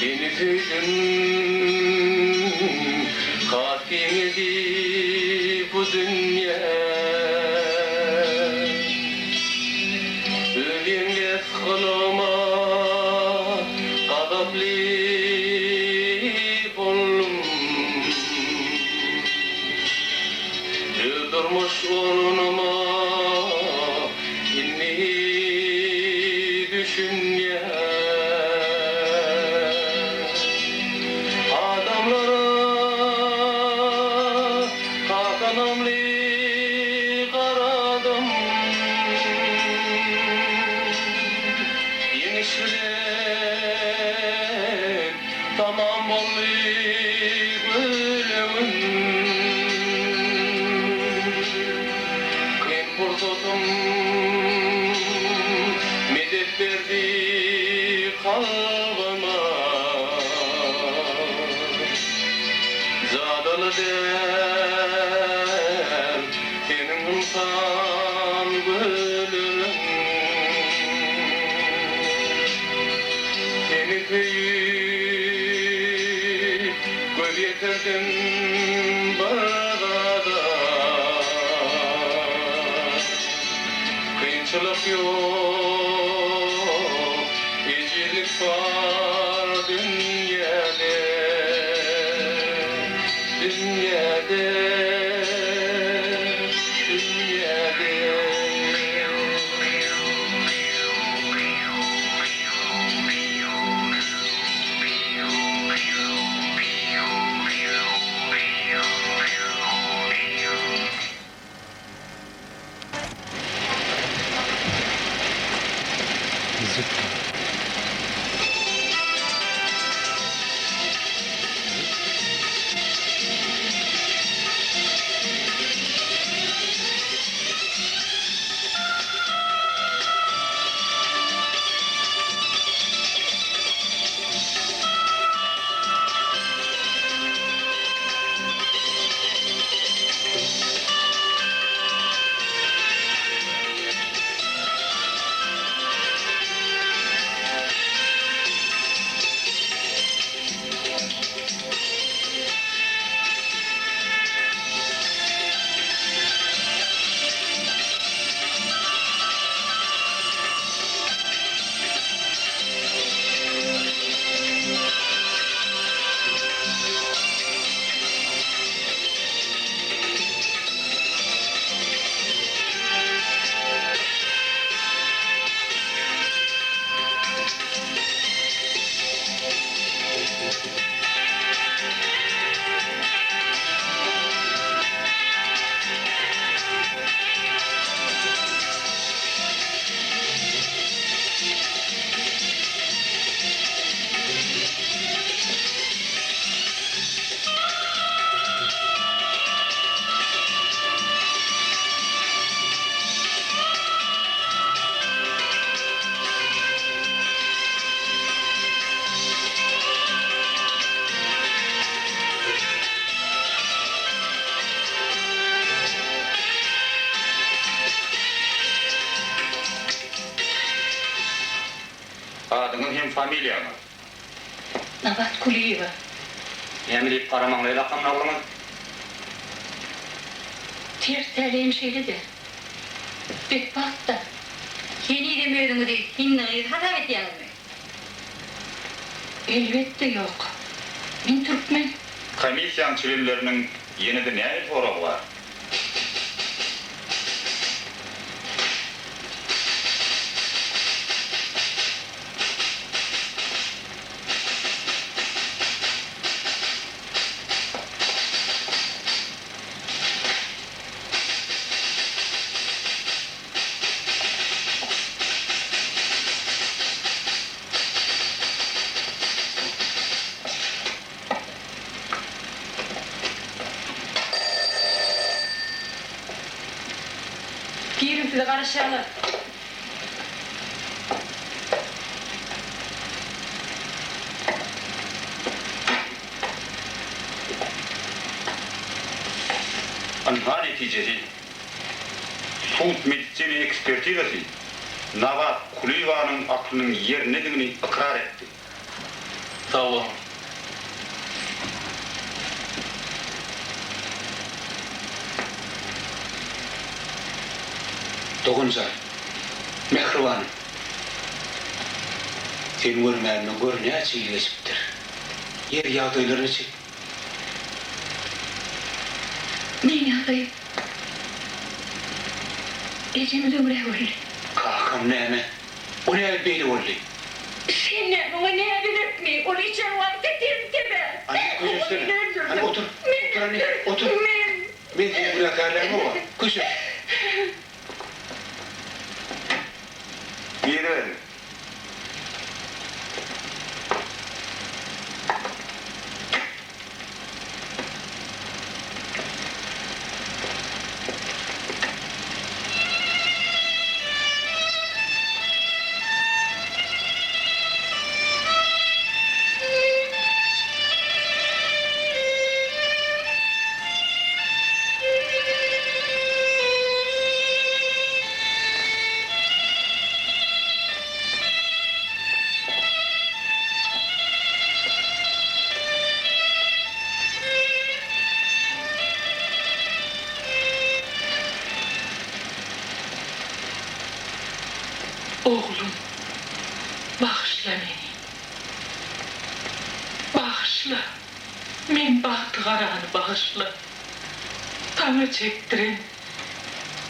Seni söýdüm Has giňedi bu dünýä Öz ýeňles gylygyma gazaply boldum. Öz durmuş ornuma indi düşünýän. Adamlara has ynamly garadym. Ýeňiş bilen tamam boldy gülüňim. Kyn pursatym medet berdi kalbyma. Jadyly däl seniň ynsan gülüň. Seni söýüp göz ýetirdim bir zada. Kynçylyk ýok, ejizlik bar dünýäde, dünýäde, dünýäde. Adyňyz hem familiýaňyz? Nabat Kulyýewa. Näme diýip garamaňlaý lakamyny aldyňyz? Ters täleýim şeýle-de. Betbagt-da. Henizem özüňizi hindi gyzy hasap edýäňizmi? Elbetde ýok. Men türkmen. Komissiýaň çlenleriniň ýene-de nähili soragy bar? Giriň size garaşýarlar. Ynha netijesi. Sud-medisina ekspertizasy Nabat Kulyýewanyň aklynyň ýerindedigini ykrar etdi. Sag boluň. Doganjan, mähribanym. Seni görmänime gör näçe ýyl geçipdir. Ýer ýagdaýlar niçik? Meň ýagdaýym. Ejem öňräk öldi. Kakam näme? O näme beýle boldy? Sen näme oňa näbeletmi? Ol içen wagty tenteme. Hany köşeşsene. Ol meni öldürdi. Hany otur. Men Otur hany, öldürdüm. otur. Men. Men seni günäkärlämok-a. Köşeş. Giriberiň. Oglum, bagyşla meni. Bagyşla, meň bagtygarany bagyşla. Saňa çekdiren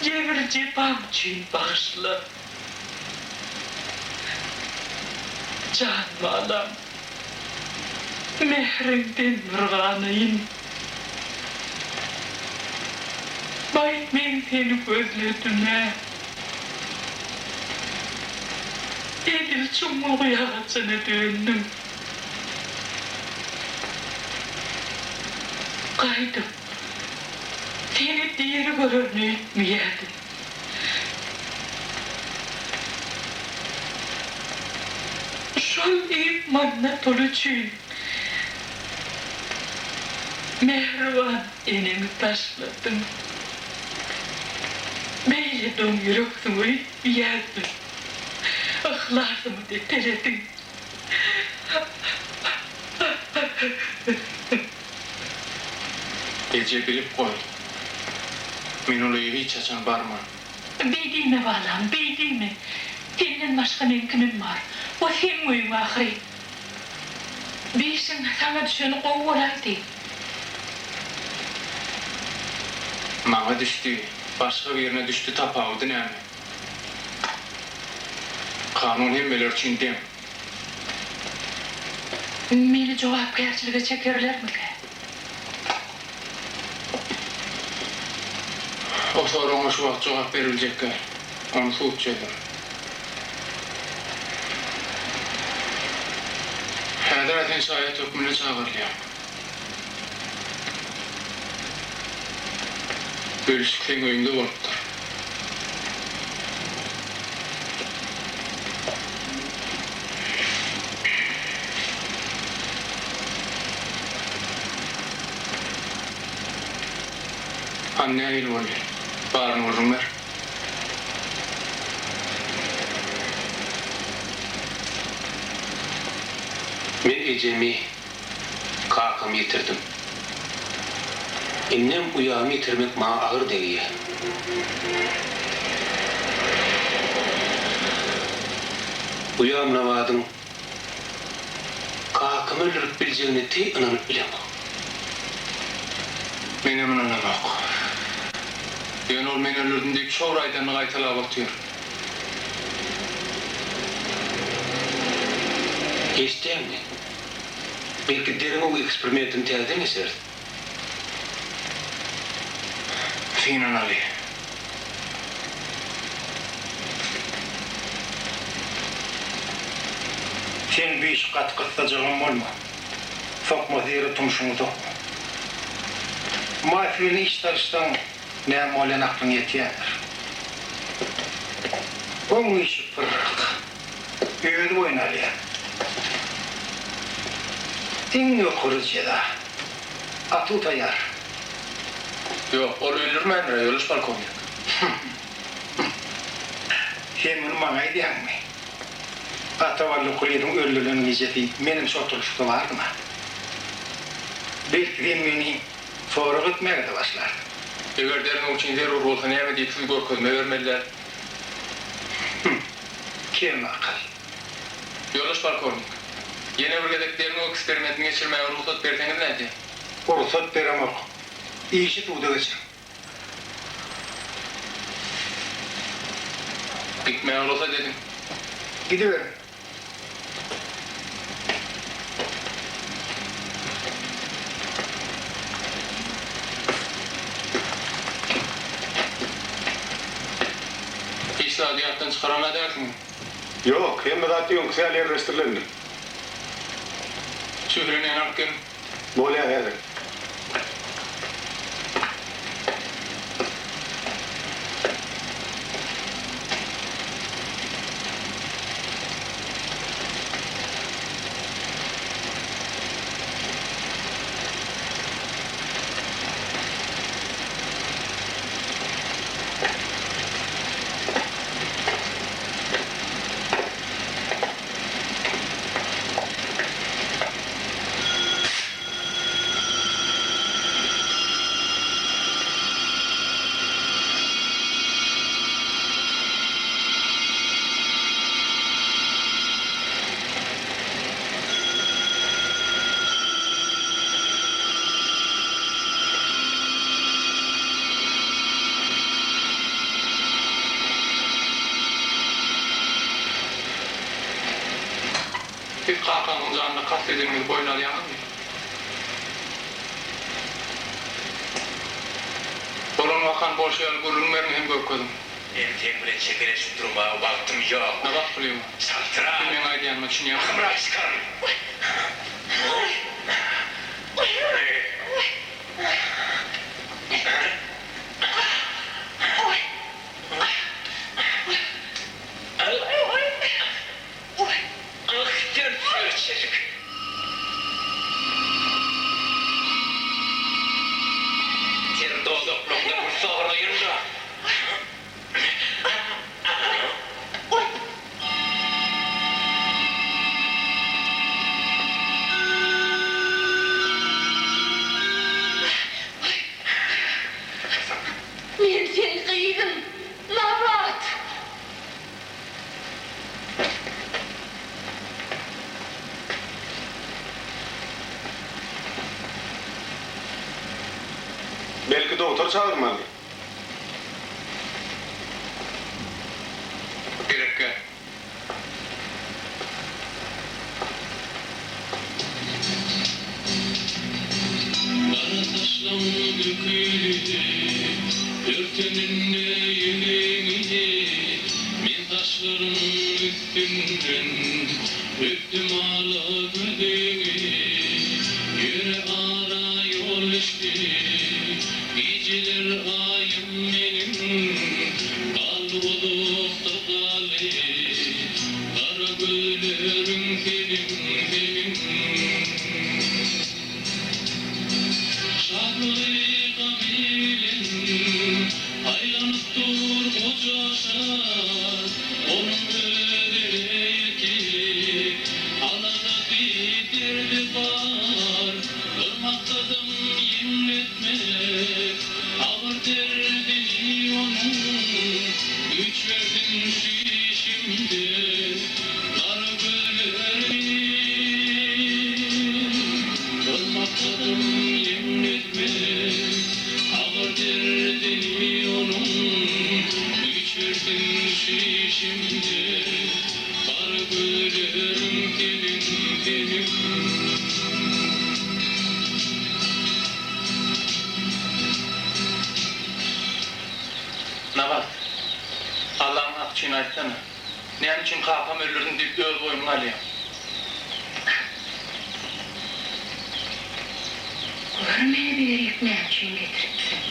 jebir-jepam üçin bagyşla. Jan balam, mähriňden bir ganaýyn. Baý, men seni gözledim-ä. Edil çuňňul guýagajyna döndüň. Gaýdyp, seni diri görerin öýtmeýärdim. Şol diýip manna puly üçin mähriban enemi taşladyň. Beýle doň ýüreksiň öýtmeýärdim. Yhlasymy depelediň. Eje bilip goý. Men ol öýe hiç haçan barman. Beý diýme balam, beý diýme. Senden başga meň kimim bar? O seň öýüň ahyry. Bişiň saňa düşeni gowy bolaýdy. Maňa düşdi, başga birine düşdi tapawudy näme? Kanun hemmeler üçin deň. Meni jogapkärçilige çekerlermikä? O soragyňa şu wagt jogap beriljek däl. Ony sud çözer. Häzir-ä sen şaýat hökmünde çagyrylýaň. Bölüşik seň öýüňde bolupdyr. Hany nähili boldy? Baryny gürrüň ber. Men ejemi, kakamy ýitirdim. Indem uýamy ýitirmek maňa agyr degýär. Uýam Nabadyň Kakamy öldürip biljegine teý ynanyp bilemok. Menem ynanamok. Ýöne ol men öldürdim diýip şo bir aýdanyny gaýtalap otyr. Eşitýäňmi? Belki derňew eksperimentini täzeden geçireris. Synanaly. Sen bu işi gaty gyssajagam bolma. Sokmasy ýere tumşuňy sokma. Mafiýa bilen iş salyşsaň näme bolýany aklyň ýetýändir. Oň işi pyrryk. Özi boýun alýar. Iň ýokary jeza. Atuw taýýar. Ýok, ol öldürmändir-ä, ýoldaş polkownik. Sen muny maňa aýdýaňmy? Atabally Kulyýewiň öldürilen gijesi menem şo oturylyşykda bardym-a. Belki sen meni sorag etmäge-de başlarsyň. Eger derňew üçin zerur bolsa näme diýip siz görkezme bermeliler? Hüm. Kem akyl. Ýoldaş polkownik, ýene bir gezek derňew eksperimentini geçirmäge rugsat berseňiz nädýär? Rugsat beremok. Işi suda geçiriň. Gitmäge rugsat ediň. Gidiberiň. Hiç zady ýatdan çykaran-a dälsiňiz? Ýok, hemme zat öňküsi ýaly ýerleşdirilendir. Şöhleneni alyp geliň. Bolýar häzir. Siz kakaňyzyň janyna kast edeniňizi boýun alýaňyzmy? Bolan wakany bolşy ýaly gürrüň beriň hem görkeziň. Men seň bilen çekeleşip durmaga wagtym ýok. Nabat Kulyýewa, Çaltrak! Sen meň aýdýanyma düşünýäňmi? Ahymrak çykar! Ah, dert çelik! Ter dodaklaňda bir soraýyn-da. Men seň gyzyň, Nabat! Belki dogtor çagyrmalydyr. Gerekgä. Gara saçlaň döküldi, Örteninde ýüzüňi, Men saçlaryň üstünden Öpdüm ala gözüňi. Ýöne ara ýol düşdi, Gijeler aýym meniň, Galdy uzakda galdy, Gara gözleriň seniň, seniň. Şatlygy gamy bilen Aýlanyp dur goja şar, Onuň özüne ýetik Aladasy, derdi bar. Bir maksadym ýeňletmek, Agyr derdini onuň, Güýç bersin şu işimde, Gara gözlerimi. Bir maksadym ýeňletmek, Agyr derdini onuň, Güýç bersin şu işimde, Gara gözleriň seniň, seniň. Nabat, Allaň haky üçin aýtsana, näme üçin kakamy öldürdim diýip öz boýnuňa alýaň? Gör meni berik näme üçin getiripsiň?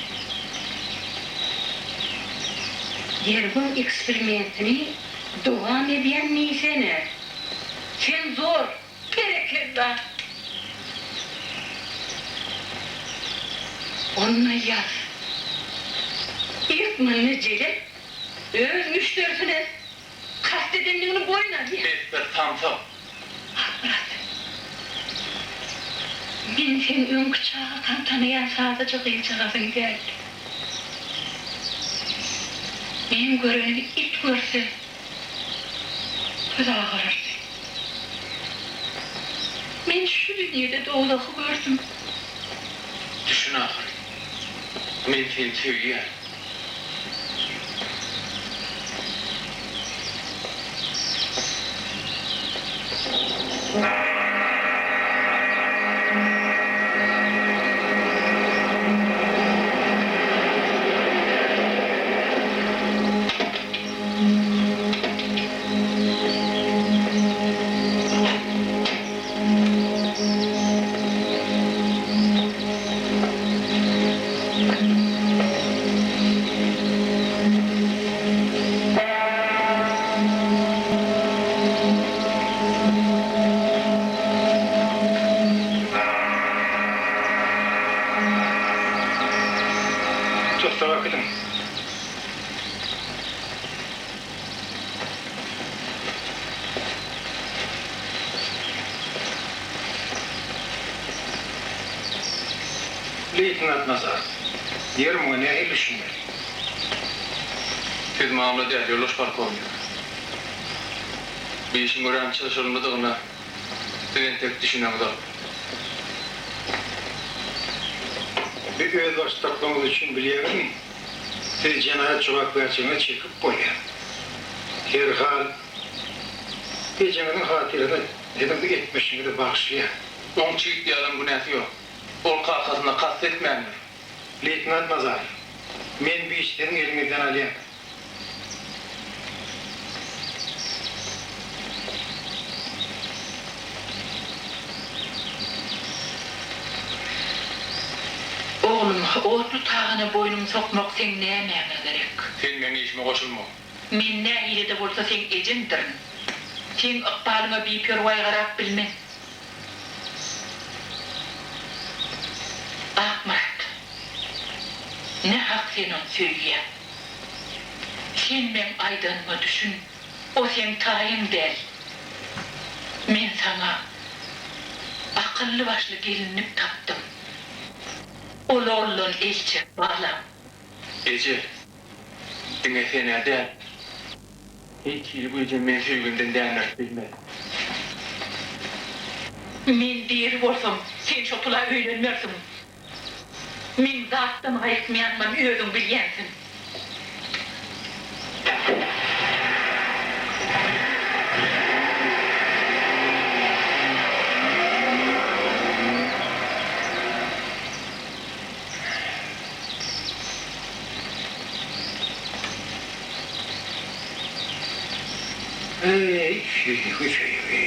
Derňew eksperimentini dowam edýän diýsene. Sen zor, berekella! Onda ýaz. Ilk munda jelep öz müşderisine kast edendigini boýun alýar. Besdir, tamam. Samsyk. Akmyrat. Men seň öňki çagakaň tanaýan sadaja gyzjagazyň däl. Meň görenimi it görse, gözi agarardy. Men şu dünýede dowzahy gördüm. Düşün ahyry. Men seni söýýän. Tussaga äkidiň. Leýtenant Nazar, ýeri muňa nähili düşünmeli? Siz mamla däl, ýoldaş polkownik. Bu işiň örän çylşyrymlydygyna siz entek düşüneňzok. Bir özbaşdaklygyňyz üçin bilýäňizmi, sizi jenaýat jogapkärçiligine çekip bolýar. Herhal, ejeňiziň hatyrasyna siziň bu etmişiňizi bagyşlaýan. Oň çigit ýalam günäsi ýok. Ol kakasyna kast etmändir. Leýtenant Nazarow, men bu işi siziň eliňizden alýan. Oglum, otly tagana boýnuňy sokmak seň nämäňe gerek? Sen meň işime goşulma. Men nähili-de bolsa seň ejeňdirin. Seň ykbalyňa biperwaý garap bilmen. Akmyrat, nähak sen ony söýýäň. Sen meň aýdanyma düşün, o seň taýyň däl. Men saňa akylly-başly gelinlik tapdym. Ol oguldan el çek, balam. Eje, diňe sen-ä däl, hiç hili güýjem meni söýgimden dändirip bilmez. Men diri bolsam, sen şo pula öýlenmersiň. Meň zatdan gaýtmaýanymam özüň bilýänsiň. Eý, söýgi, söýgi!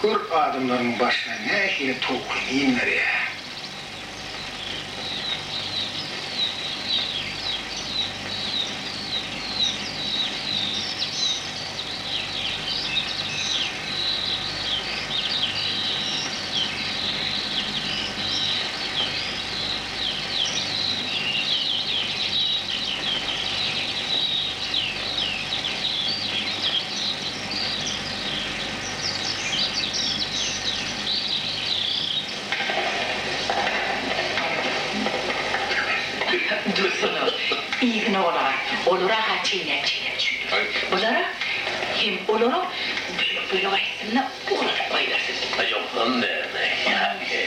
Gör adamlaryň başyna nähili towky inderýär. Dursana, yzyna olara, olara-ha çeýnäp-çeýnäp çüýdür. Bulara hem olara bölek-bölek aýtsyn-da, ugradyp goýbersin. Ýogsam näme, ýa-he?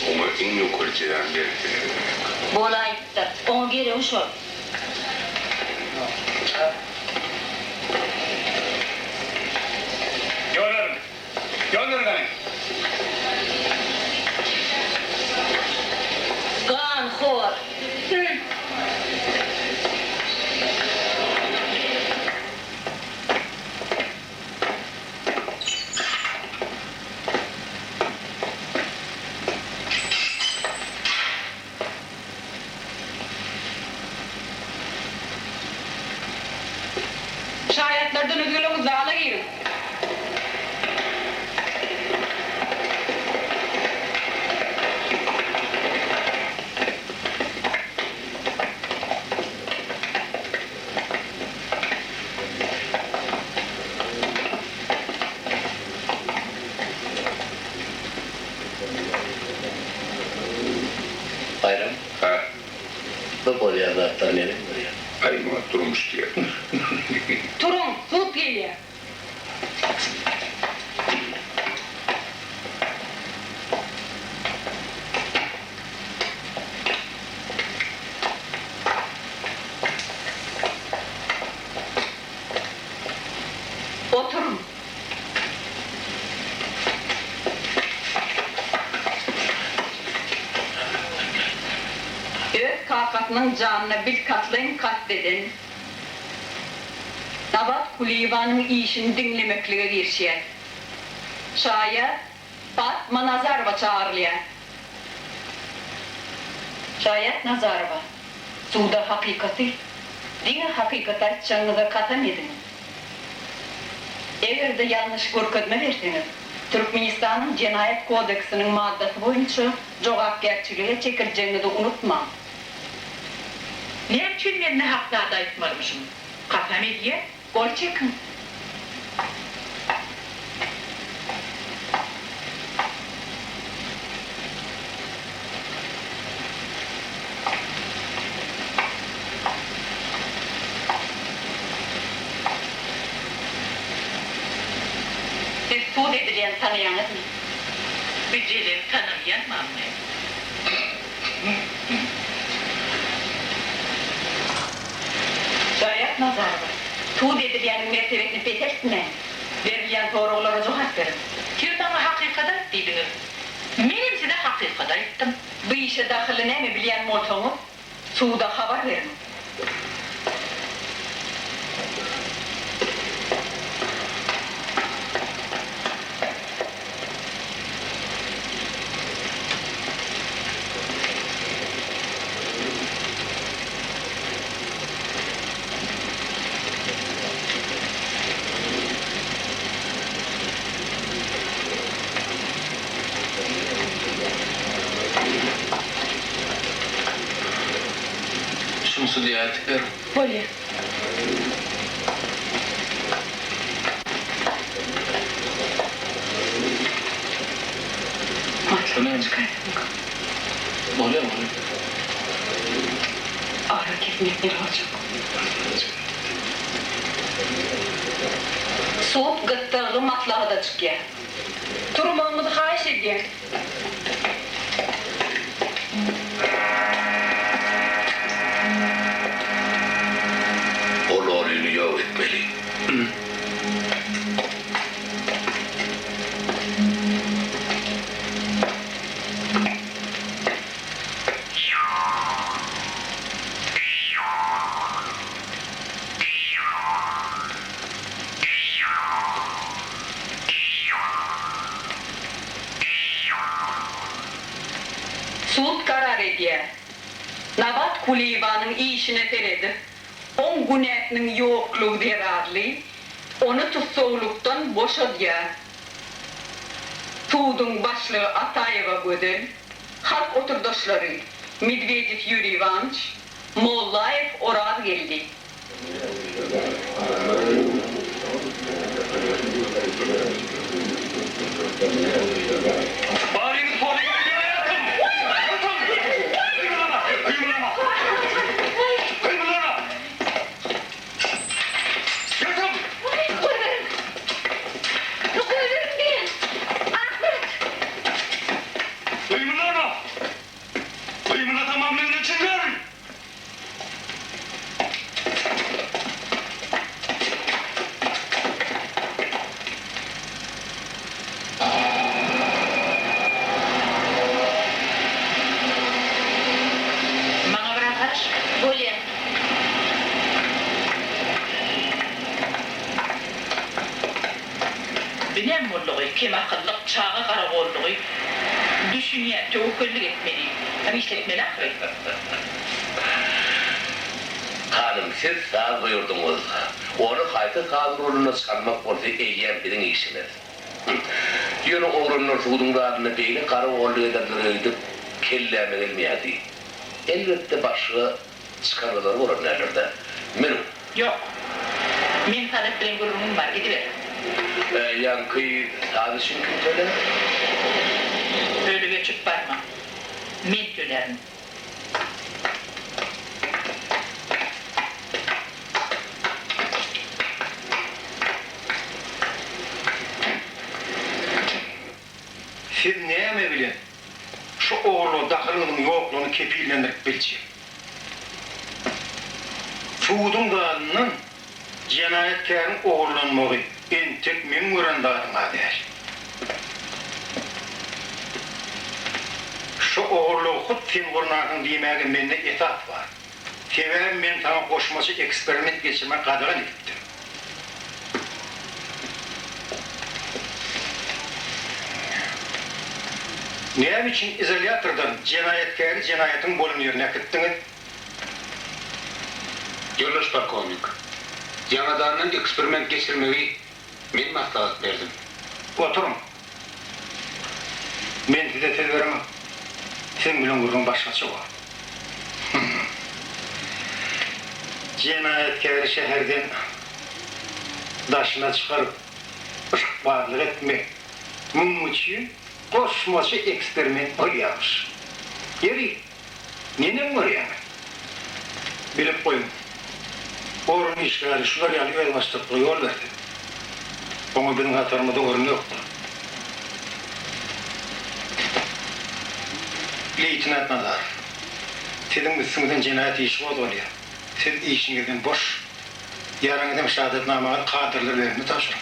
Oňa iň ýokary jezany berseler gerek. Bolaýypdyr. Oňa geregi şol. Ýol beriň! Ýol beriň gany! Ganhor! Şaýatlardan özgeleňiz zala giriň. Bolýan zatlary menem görýän. Aý, muňa durmuş diýerler. Turuň, sud gelýär. Oturyň. Öz kakasynyň janyna bilkastlaýyn kast eden Nabat Kulyýewanyň işini diňlemeklige girişýär. Şaýat Patma Nazarowa çagyrylýar. Şaýat Nazarowa, suda hakykaty, diňe hakykaty aýtjagyňyza kasam ediň. Eger-de ýalňyş görkezme berseňiz, Türkmenistanyň Jenaýat kodeksiniň maddasy boýunça jogapkärçilige çekiljegiňizi unutmaň. Näme üçin men nähak zat aýtmalymyşym? Kasam edýän. Gol çekiň. Siz sud edilýäni tanaýaňyzmy? Bir jelep tanalýanmam men. Şaýat Nazarowa, sud edilýäniň mertebesini peseltmäň, berilýän soraglara jogap beriň. Siz maňa hakykat aýt diýdiňiz. Menem size hakykat aýtdym. Bu işe dahylly näme bilýän bolsaňyz, suda habar beriň. Şuny sudýa eltip beriň. Bolýa. Matlama çykaýsynka. Bolýa, bolýa. Ara kesmek nere boljak. Sud gyssagly maslahata çykýar. Turmagyňyzy haýyş edýän. O lolyny ýok etmeli. Sud karar edýär. Nabat Kulyýewanyň işine seredip, oň günäsiniň ýoklugy zerarly, ony tussaglykdan boşadýar. Suduň başlygy Ataýewa Gözel, halk oturdaşlary Medwedew Ýuriý Iwanyç, Mollaýew Orazgeldi. Baryňyz poly ýatyň! Ýatyň! Gymyldama! Gymyldama! Gymyldama! Ýatyň! Goýberiň! Goýberiň diýýän! Ahmet! Gymyldama! Gymyldasamam menden çekerin! Maňa biraz garaş. Bolýa. Bilen boldugy, kemakyllyk, çaga garagollugy düşünýän, töwekgellik etmeli, hem işletmeli ahyry. Hanym, siz saz buýurdyňyz. Ony haýsy saz guralynda çalmak bolsa eýýäm biziň işimiz. Ýöne oglanlar suduň zalynda beýle garagolluk ederler öýdüp kelläme gelmeýärdi. Elbetde başga çykalgalary bolan däldir-dä. Münüň. Ýok. Meň Sadap bilen gürrüňim bar, gidiber. Ýaňky saz üçin kim tölär? Ölüp-öçüp barma. Men tölärin. Siz näme bilen şu ogurlyga dahylyňyzyň ýoklugyny kepillendirip biljek? Suduň zalyndan jenaýatkäriň ogurlanmagy entek meň gören zadym-a däl. Şu ogurlygy hut sen gurnansyň diýmäge mende esas bar. Sebäbi men saňa goşmaça eksperiment geçirmegi gadagan edipdim. Näme üçin izolýatordan jenaýatkäri jenaýatyň bolan ýerine äkitdiňiz? Ýoldaş polkownik, ýaňadandan eksperiment geçirmegi men maslahat berdim. Oturyň. Men size söz beremok. Siziň bilen gürrüň başgaça bolar. Jenaýatkäri şäherden daşyna çykaryp, yşkbazlyk etmek munuň üçin goşmaça eksperiment bolýarmyş. Ýeri, neneň görýäňiz? Bilip goýuň, orun işgäri şular ýaly özbaşdaklyga ýol berse, oňa biziň hatarymyzda orun ýokdur. Leýtenant Nazarow, siziň üstüňizden jenaýat işi gozgalýar. Siz işiňizden boş. Ýaraňyz hem şahadatnamaňyzy kadrlar bölümine tabşyryň.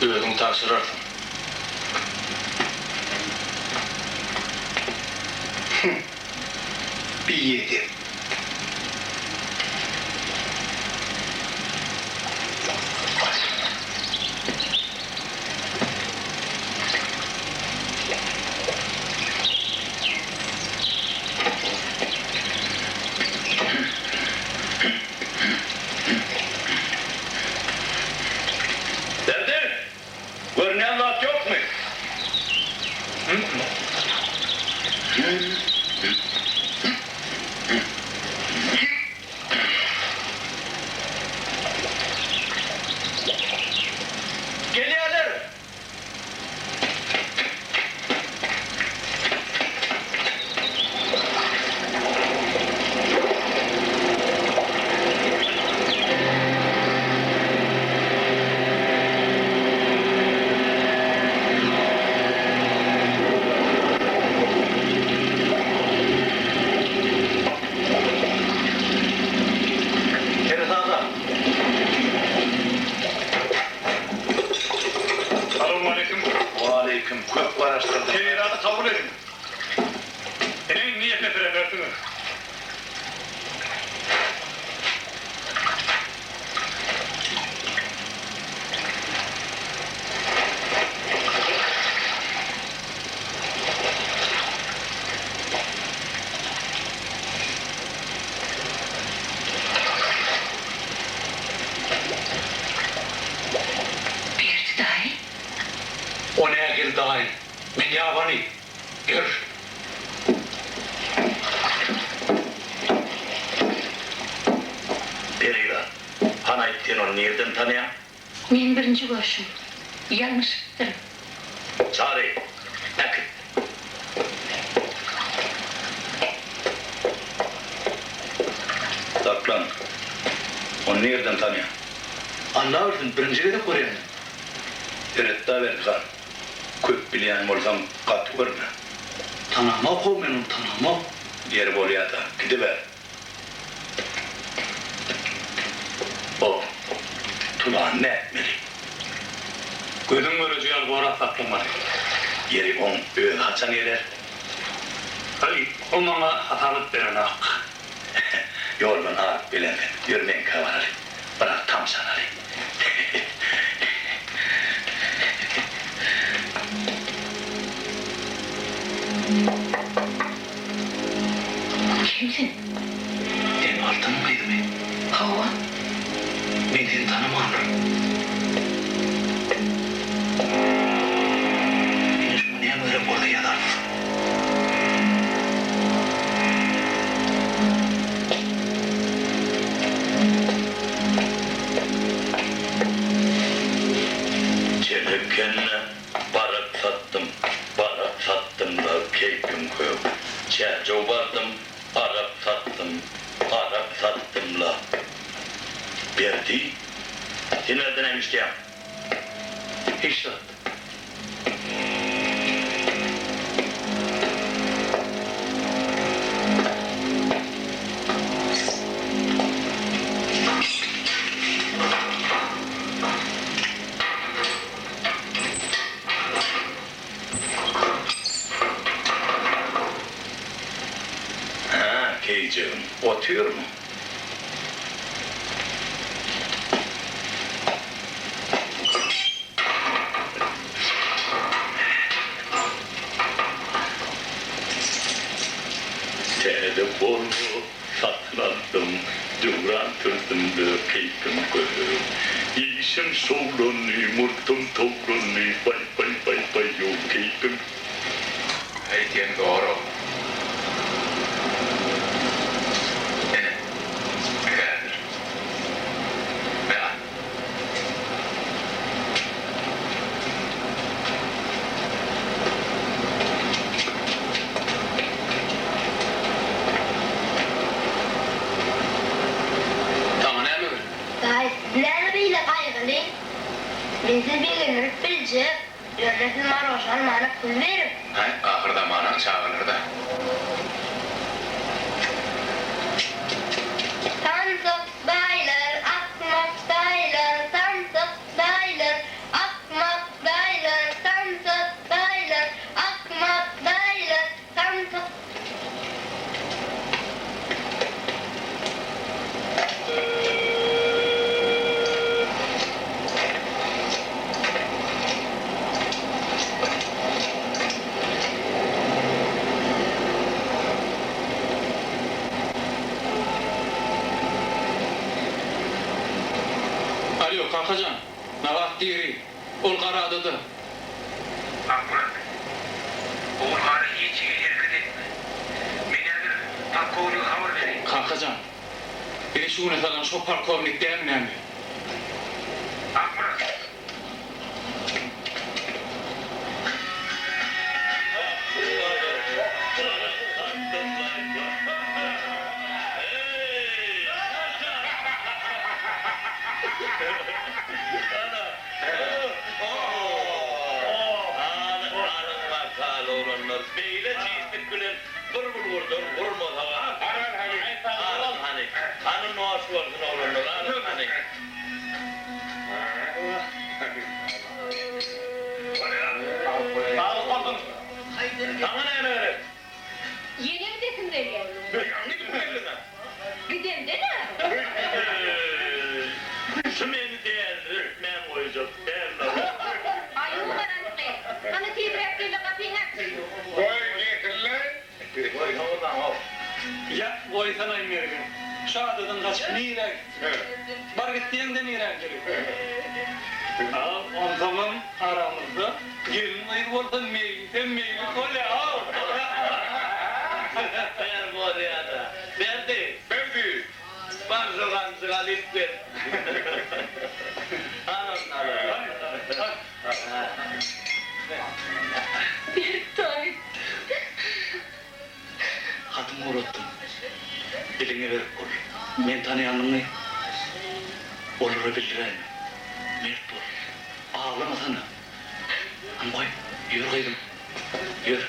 Özüň tabşyrarsyň. Hum. Biýedep. Berdi! Görünýän zat ýokmy? Gelýärler! Perizada. Salowmaleýkim. Waleýkim. Köp garaşdyrdyň. Perizady kabul ediň. Ine indi ýekeseremersiňiz. Berdi daýy. O nähili daýy? Men ýabany. Ýör. Perila, hany aýt sen ony nirden tanaýaň? Men birinji görşüm. Ýalňyşypdyryn. Çary, äkit. Saklan. Ony nirden tanaýaň? Alla bilsin, birinji gezek görýän men. Seret-da Berdi han. Köp bilýän bolsaň gaty görme. Tanamok-ow men ony tanamok. Ýeri bolýa-da, gidiber. O tulany nätmeli? Gözüň göreji ýaly gorap saklamaly. Ýeri oň özi haçan geler? Aý, o maňa hasabat berenok. Ýoldan alyp gelensiň. Ýör meňkä baraly. Biraz tamşanaly. Kim sen? Sen Altynyň gyzymy? Hawa. Men seni tanamandyryn. Ine şuňa näme gerek bolsa ýazarys. işleýäň? Hiç zat. Hä, keýijegim, otyrmyň? Täze Volvo satyn aldym, döwran sürdüm-de keýpim kök. Işim şowlandy, murtum towlandy, baý-baý-baý-baý-ow, keýpim. Aýdýan dogry. Ine, häzir. Me al. Saňa näme gerek? Daýy, siz näme beýle gaýgyly? Men sizi begendirip biljek. Ýöne siz marožan almana pul beriň. Haý, ahyrzamanaň çagalary-da. Samsyk daýylar, akmak daýylar, samsyk daýylar, akmak daýylar, samsyk daýylar, akmak daýylar, samsyk. Alýo, kakajan, Nabat diri. Ol Garadada. Akmyrat, Ogulhana hiç hili hereket etme. Men häzir polkownige habar bereýin. Kakajan, bizi şu güne salan şo polkownik dälmi näme? Akmyrat! Alyň bakaly oglanlar, beýle tizlik bilen bir bulgurdan gurmasaga. Alyň hany, hany noş bolsun oglanlar, alyň hany. Saglyk bolsun. Saňa näme gerek? Ýene gidesim gelýär. Gidip geldiň-ä. Gidemde näme? Şu meni dälirtmän goýjak däl-le. Aýuw garantgy. Hany tizräk gel-de gapyňy aç. Goý, getirle. Goýsaňyz maňa. Ýa, goýsanaý Mergen. Şu adadan gaçyp nirä gitsin? Bar git diýeňde nirä gideli? Al, onsoňam aramyzda gelin-gyz bolsa meýlisem meýlis bolýa-ow! Ber bolýa-da. Berdi! Berdi! Bar şu ganjygy alyp gel. Al ony, al ony. Berktoý. Hatyňy ugratdym. Diliňe berk bol. Men tanaýanyňy olara bildiräýme. Mert bol. Aglamasana. Hany goý, ýör gyzym, ýör.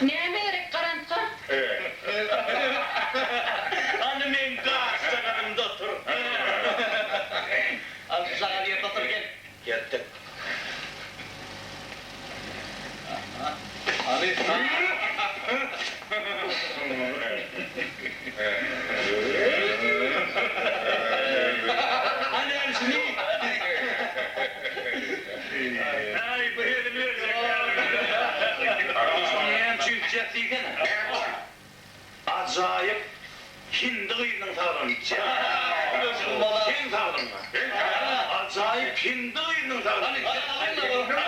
Näme gerek garantga? Hany meň gaşjagazymda otur. Al şu şagal ýerde otur gel. Geldik. Hany erşini. Aý bu hezil berjek. Şony näme üçin içýäs diýsene. Ajaýyp hindi gyzynyň saglygyny içýän. Seň saglygyňa. Ajaýyp hindi gyzynyň saglygyny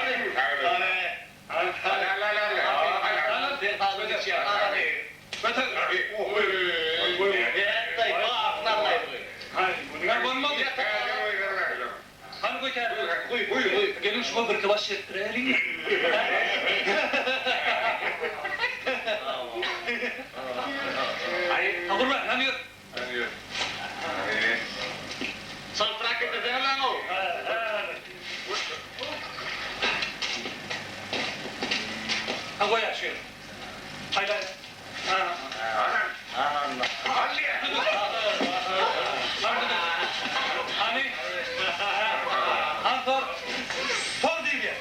Hany göter. Guý, guý, guý. Geliň şuňa birki baş ýetdiräýeliň. Aý. Haýlaý. Hany. Hany sor. Sor diýýär.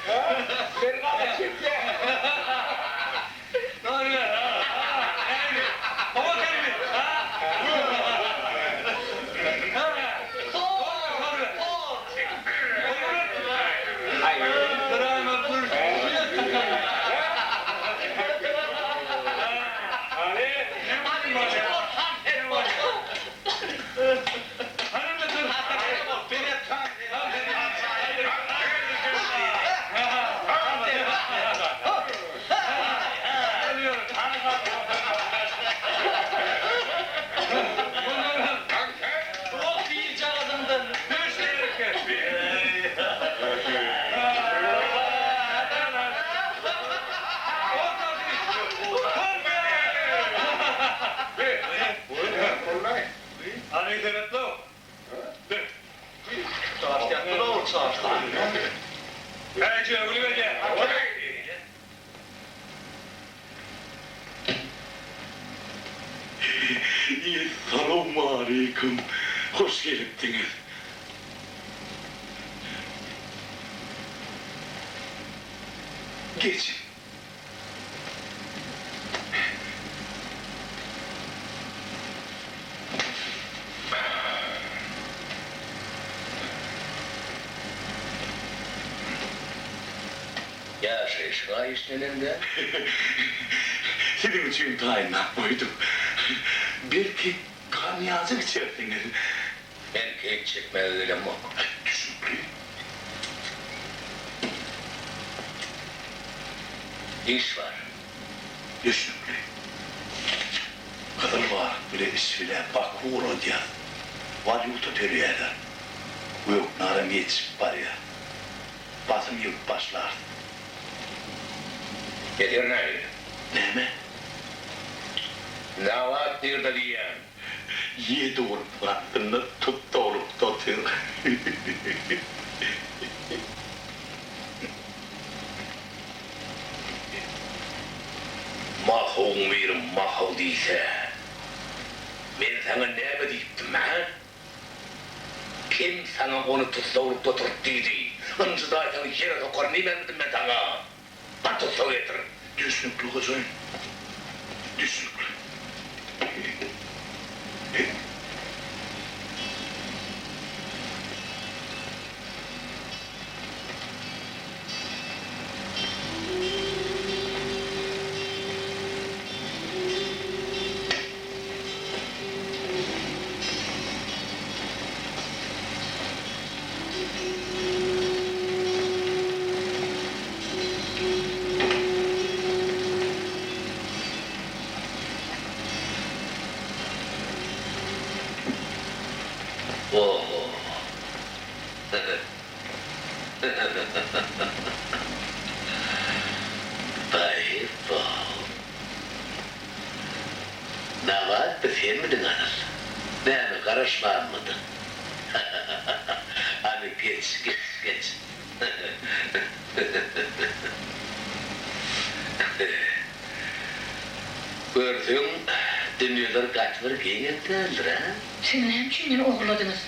Essalawmaleýkim, hoş gelipdiňiz. Geçiň. Ýaşaýşyň-a işlenende. Siziň üçin taýynlap goýdum. Belki, konýajyk içersiňiz? Men keýp çekmäge gelemok. Düşnükli. Iş bar. Düşnükli. Gyzyl baryk bile iş bile Baku ugradýas. Walýuta töleýärler. Göknaram ýetişip barýar. Basym ýygyp başlarys. Beter nähili? Näme? Nabat nirde diýýän? Ýedi bolup gapdynda tut dolup otyr. Mahawyň biri mahaw diýse, men saňa näme diýipdim, hä? Kim saňa ony tussaglykda tut diýdi? Ynjydaýsaň ýere sokaryn diýmänmidim men saňa? Bar tussag getir. Düşnükli hojaýyn. Düşnükli. Oho. Baý-bow. Nabat bi senmidiň asyl? Näme, garaşmanmydyň? Hany, geç, geç, geç. Görseň, dünýeler gaty bir geňem däldir, a? Siz näme üçin meni ogurladyňyz?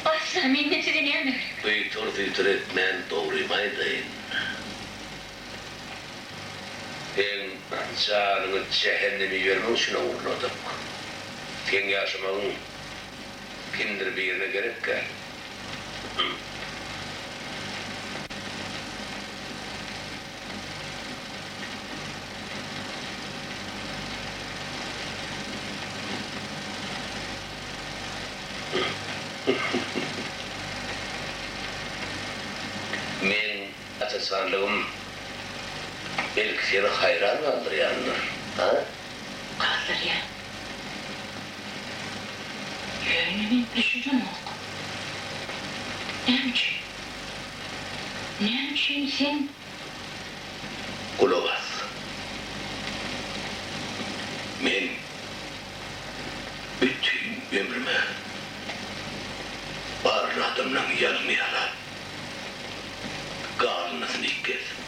Asla menden size näme gerek? Buýtur-suýtur etmän dogrymy aýdaýyn. Seň janyňy jähenneme ibermek üçin ogurladyk. Seň ýaşamagyň kimdir birine gerek däl. Meň aç-açanlygym belki seni haýran galdyrýandyr, a? Galdyrýar. Ýöne men düşünemok. Näme üçin? Näme üçin sen. Gulak as. Men bütin ömrüme barly adamlaň ýalyny ýalap, galyndysyny iýip gezdim.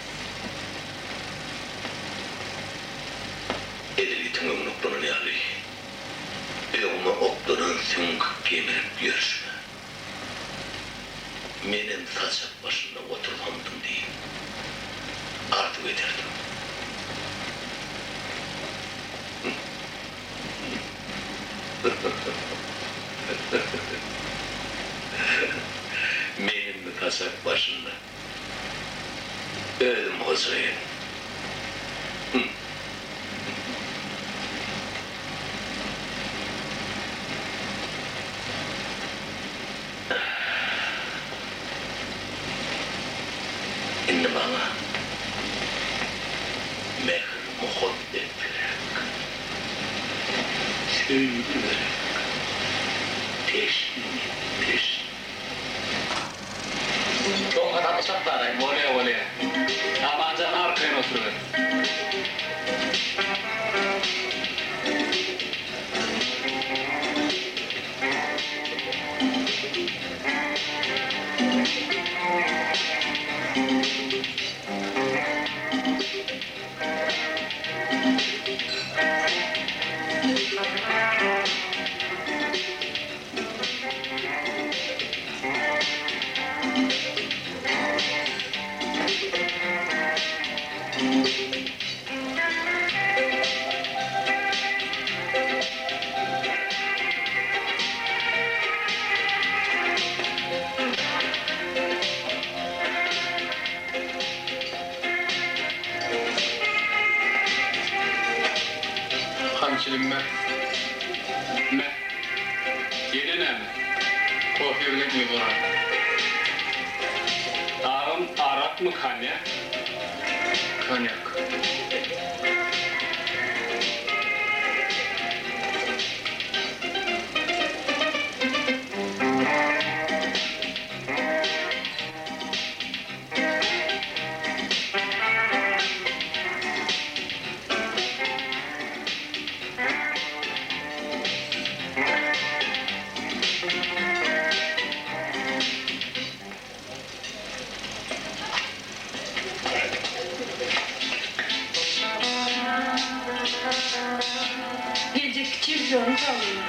Süňk gemirip ýörşüme. Menem saçak başynda otursamdym diýip arzuw ederdim. Men indi saçak başynda. Özüm hojaýyn. Indi maňa mähir-muhabbet gerek, söýgi gerek, teşne men, teşne. Soň hasaplaşak daraý. Bolýa, bolýa. Amanjan arkaýyn oturyber. Hany çilim ber. Me. Ýene näme? Kofe bilen ýylgyrar. Agam arakmy konýak? Konýak. Geljekki çempionyň saglygyna.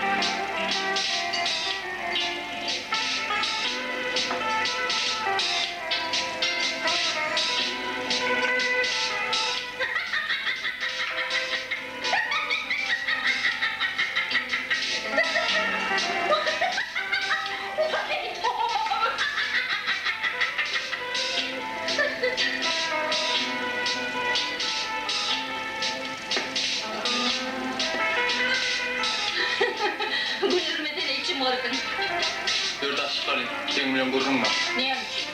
Güldürmesene içim gyrgyn. Ýör daş çykaly, seň bilen gürrüň bar. Näme üçin?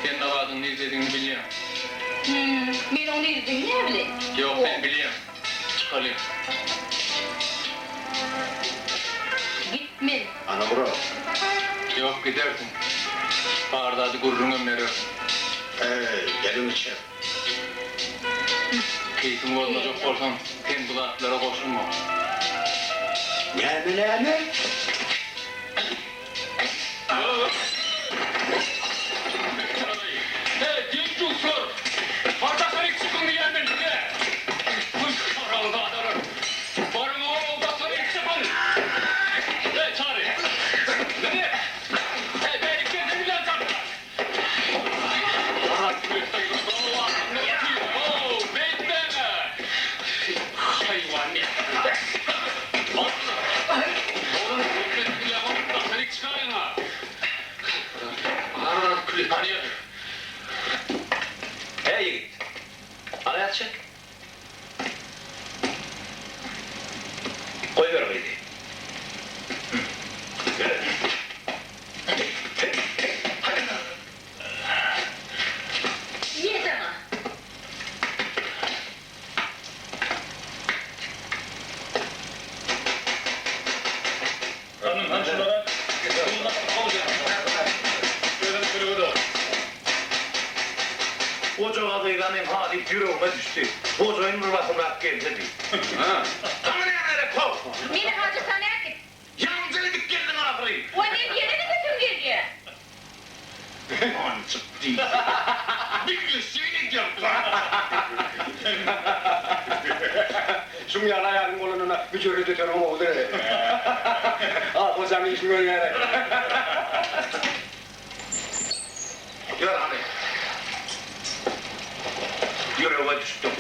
Sen Nabadyň nirdedigini bilýäň. Hüm, men oň nirdedigini näbileýin? Ýok, sen bilýäň. Çykaly. Gitmen. Ana bura. Ýok, gidersiň. Bar zady gürrüňem berersiň. Eý, geliň içer. Keýpiňi bozmajak bolsaň, sen bu zatlara goşulma. Näme, näme? Heý, deň-duşlar! Bar daşaryk çykyň diýýän men size! Huý, haramzadalar! Baryň-ow, daşaryk çykyň! Heý, Çary! Meret! Heý, bärik gelseniz-ä, çarplar! Heý ýigit, al ýat çek. Goýber gyzy. Ýe saňa. Hanym, hany şulara Özüm çörege dogry. Goja gyzanyň haly ýüregime düşdi. Hojaýyn bir basymrak gelsedi. Saňa näme gerek, how? Meni hajathana äkit. Ýaňyja gidip geldiň ahyry. Waý, men ýene-de götüm gelýä. Monjuk diýdi. Bilgeşjeýin edýäň. Şuň ýaly aýalyň bolanyna. Müjerret öteniň ogludyr. A, gojaň işini görýär-ä. Ýör hany. Ýürege düşdüň.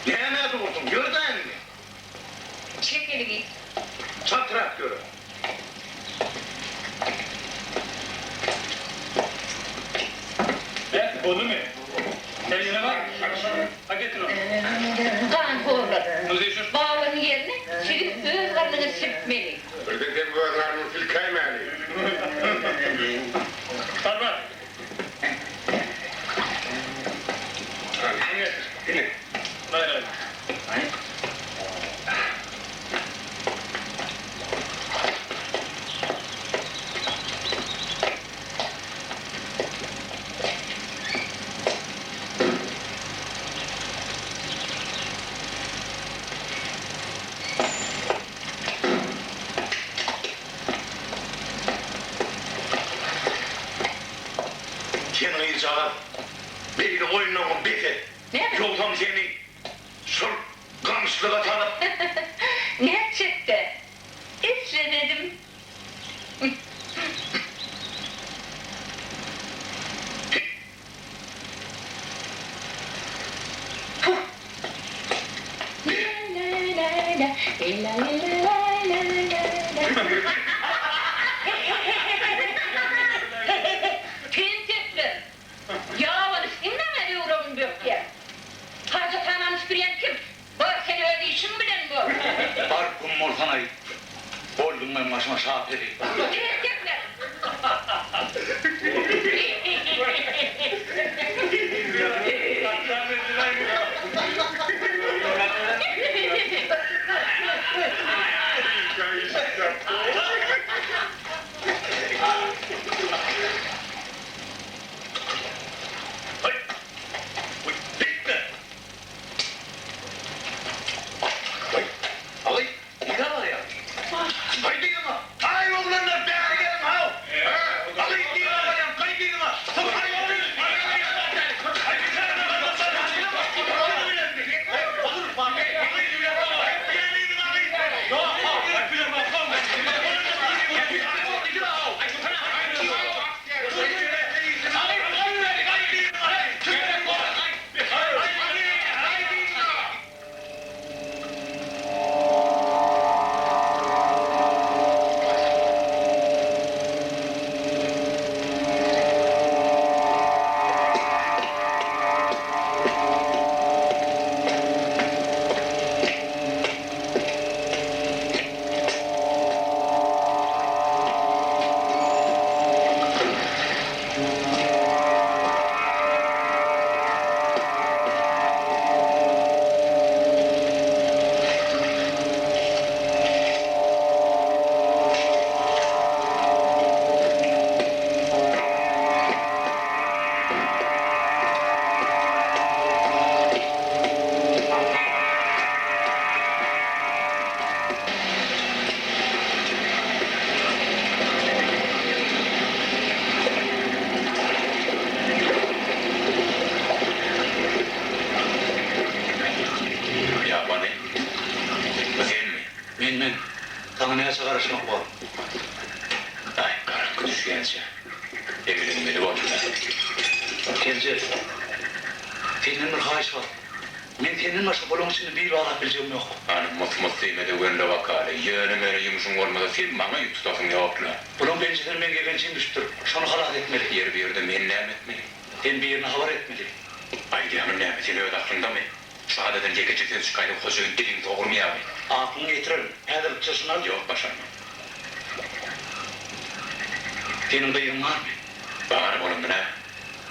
Nämä durduň? Ýör-dä indi. Çek eliňi. Çaltrak ýöre. Beh, boldumy? Sen ýene bar. Ha, getir ony. Ganhorlar. Balygyň ýerine siziň öz garnyňyz silkmeli. Birden sen öz garnyňy silkäýmäli. Bar, bar. Ine. Bar, bar. Sen gyzjagaz, beýle oýunlaryňy bes et. Näme? Ýogsam seni şol gamyşlyga salyp. Nätjekdä? Islemedim. Tentekler! Ýabany kim maňa böwregini bökýär? Hajathanany süpürýän kim? Bar, sen öz işiň bilen bol! Bar, güm bolsanaý! Bolduň meň başyma şaperi! Tentekler! Ýabany, bu senmi? Men, men. Saňa näçe garaşmak bor? Aý, garaňky düşýänçä eglenmeli boldum-a. Kelje, senden bir haýyş bar. Men senden başga bulaň içinde bil baglap biljegim ýok. Hany, mys-mys diýme-de gönüle bakaly. Ýöne-möne ýumşuň bolmasa, sen maňa ýük tutasyň ýok-la. Bulaň penjesine meň ýegençim düşüpdir. Şony halas etmeli. Ýeri bu ýerde men näme etmeli? Sen birine habar etmeli. Aýdýanyň näme, sen öz aklyňdamy? Şu adadan ýekeje söz çykaýsa hojaýyn diliňi sogurmaýarmy? Aklyňy ýitirerin. Häzirlikçe şuny al. Ýok, başarman. Seniň gyzyň barmy? Bar, bolanda näme?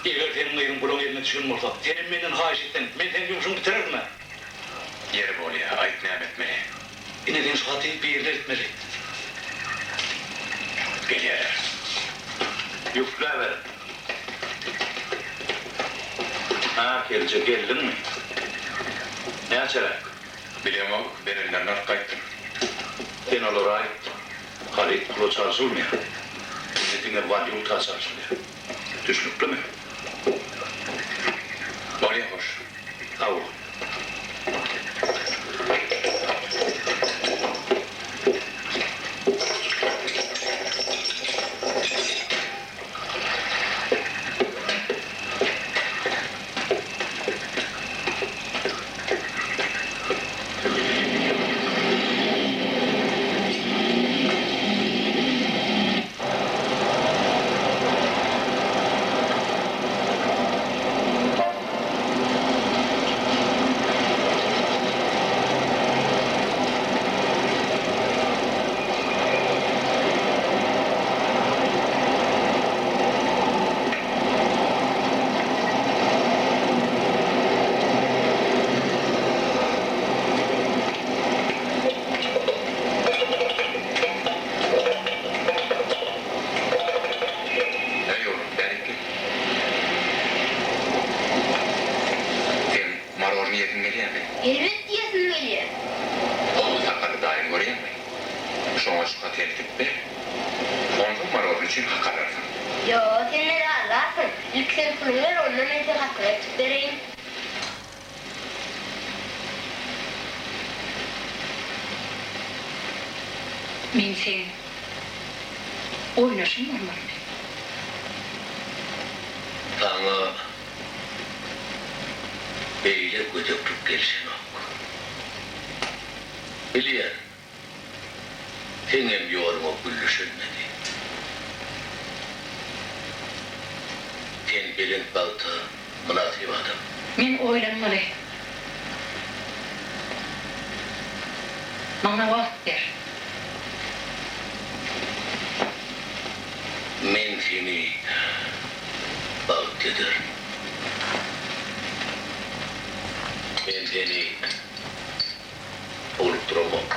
Eger seniň gyzyň bulaň eline düşen bolsa, senem menden haýyş etseň, men seň ýumşuňy bitirerin-ä. Ýeri bolýa, aýt näme etmeli? Ine sen şu haty birine eltmeli. Gelýärler. Ýükläber. Hä, Kelje, geldiňmi? Näçeräk? Bilemok, berenlerini alyp gaýtdym. Sen olara aýt, haryt pula çalşylmaýar. Indi diňe walýuta çalşylýar. Düşnüklimi? Bolýa, hoş. Sag bol. iýesiň gelýärmi? Elbetde iýesim gelýär. Gowy sakally daýyny görýäňmi? Şoňa şu haty eltip ber. Onsoň marozny üçin hak alarsyň. Ýo, sen meni aldarsyň. Ilki sen puluňy ber, onda men seň hatyňy eltip bereýin. Men seň oýnaşyň bolmalymy? Saňa beýle gödeklik gelşenok. Bilýän, seňem ýoluňa gül düşelmedi. Sen belent bagta mynasyp adam. Men oýlanmaly. Maňa wagt ber. Men seni bagtly ederin. Men seni howlukdyramok.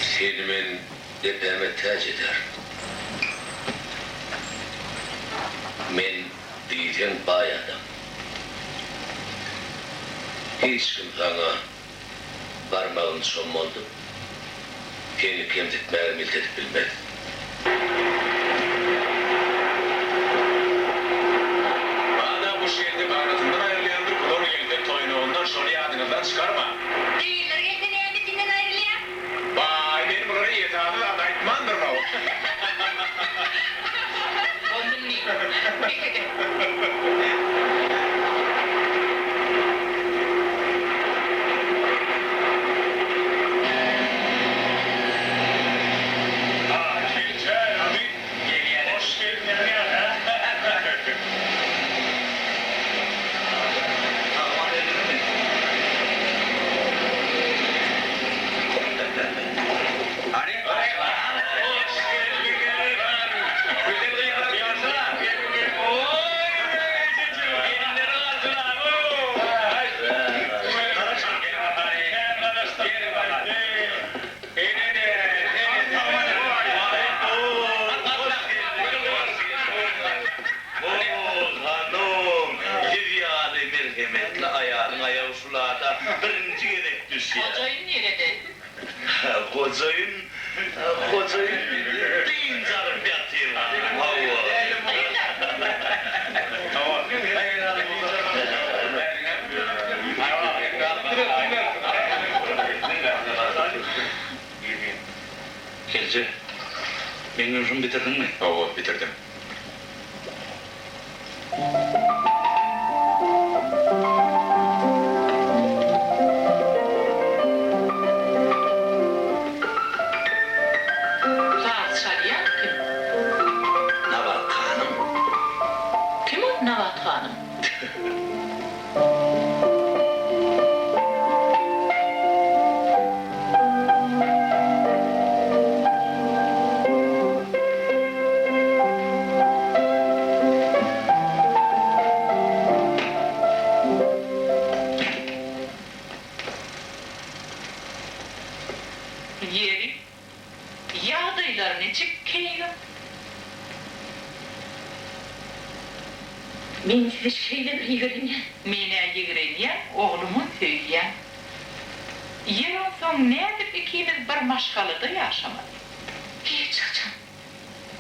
Seni men depäme täç ederin. Men diýseň baý adam. Hiç kim saňa barmagyny çommaldyp, seni kemsitmäge milt edip bilmez. Bada guş gelse ganatyndan aýrylýandyr, bular gelse toýnagyndan, şony ýadyňyzdan çykarmaň. Düýeler gelse näme itinden aýrylýar? Baý, men bulara esasy zat aýtmandyryn-ow. Boldy indi, bes ediň. Hanym, siz ýaly merhemetli aýalyň aýagy şulada birinji gezek düşýär. Hojaýyn nirede? Hojaýyn, hojaýyn dynç alyp ýatyr hanym, hawa. Gelje, meň ýumşumy bitirdiňmi? Hawa, bitirdim. Saz çalýan kim? Nabat hanym. Kim ol Nabat hanym? Ýeri, ýagdaýlar niçik, keýgim? Men sizi şeýle bir ýigrenýän. Men-ä ýigrenýän, oglumam söýýän. Ýer onsoň nädip ikimiz bir maşgalada ýaşamaly? Hiç haçan.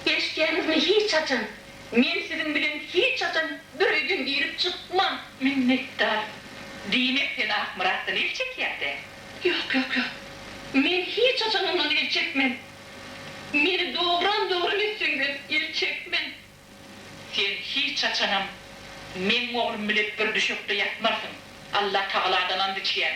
Eşidýäňizmi, hiç haçan. Men siziň bilen hiç haçan bir öýden girip çykman. Minnetdar. Diýmek sen Akmyratdan el çekýäň-dä? Ýok, ýok, ýok. Men hiç haçan ondan el çekmen. Meni dogran-dogran etseňizem el çekmen. Sen hiç haçanam meň oglum bile bir düşekde ýatmarsyň, Allatagaladan ant içýän.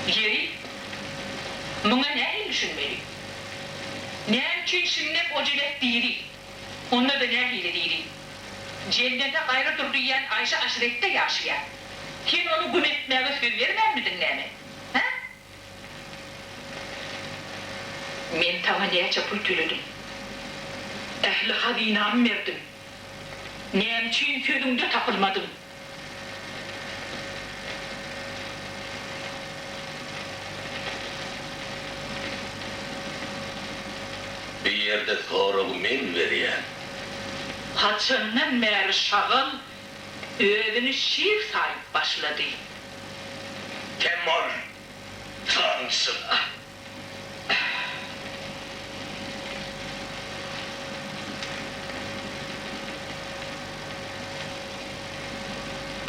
Ýeri, muňa nähili düşünmeli? Näme üçin şindem o jelep diri? Onda-da nähili diri? Jennete gaýra dur diýýän Aýşe aşyretde ýaşaýar. Sen ony güm etmäge söz bermänmidiň näme? Men saňa näçe pul töledim. Ähli hazynamy berdim. Näme üçin sözüňde tapylmadyň? Bu ýerde soragy men berýän. Haçandan bäri şagal özüni şir saýyp başlady? Kem bol, samsyk!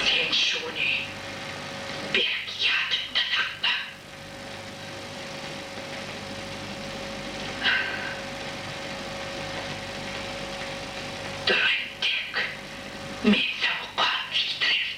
Sen şuny berk ýadyňda sakla. Dur entek, men saňa gan iýdirerin.